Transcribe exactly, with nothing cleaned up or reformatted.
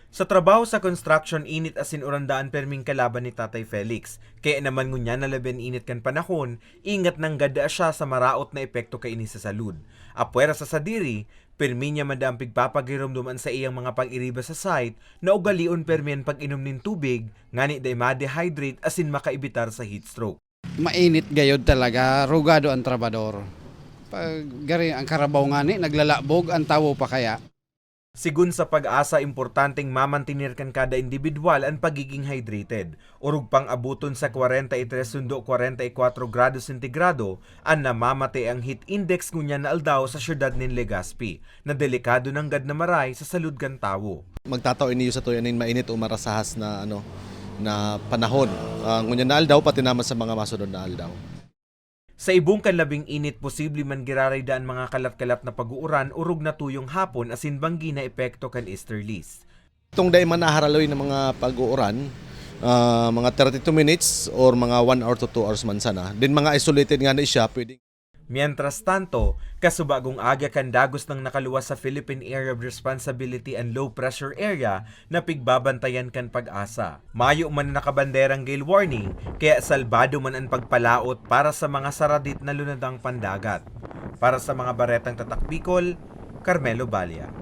Sa trabaho sa construction, init asin uran daa an perming kalaban ni Tatay Felix. Kaya naman ngunyan na labi an init kan panahon, ingat nanggad daa siya sa maraot na epekto kaini sa salud. Apwera sa sadiri, permi niya man daa pigpapagiromdom an saiyang mga pag-iriba sa site na ugalion permi an pag-inom nin tubig, ngani dai ma-dehydrate asin makaibitar sa heat stroke. Mainit gayod talaga, rugado ang trabador. Pag gari ang karabaw ngani, naglalabog, ang tawo pa kaya. Sigun sa PAGASA, importanteng mamantener kan kada indibidwal an pagiging hydrated. Orog pang aboton sa kwarenta y tres sundo kwarenta y kwatro grado sentigrado an namamate ang heat index ngunyan na aldaw sa siyudad nin Legazpi, na delikado nanggad na maray sa salud kan tawo. Magtatao ini sa tuya nin mainit o marasahas na ano na panahon. Ah, ngunyan na aldaw, pati naman sa mga masunod na aldaw. Sa ibong kan labing init, posible man giraray daa an mga kalat-kalat na pag-uuran, orog na tuyong hapon asin banggi na epekto kan easterlies. Itong dai man naharaloy na mga pag-uuran, ah, mga thirty-two minutes or mga one hour to two hours man sana. Then mga isolated ngani siya, pwedeng Mientras tanto, kasubagong aga kan dagos nang nakaluwas sa Philippine Area of Responsibility and Low Pressure Area na pigbabantayan kan PAGASA. Mayo man nakabanderang gale warning, kaya salbado man an pagpalaot para sa mga saradit na lunadang pandagat. Para sa mga baretang Tatak Bicol, Carmelo Balia.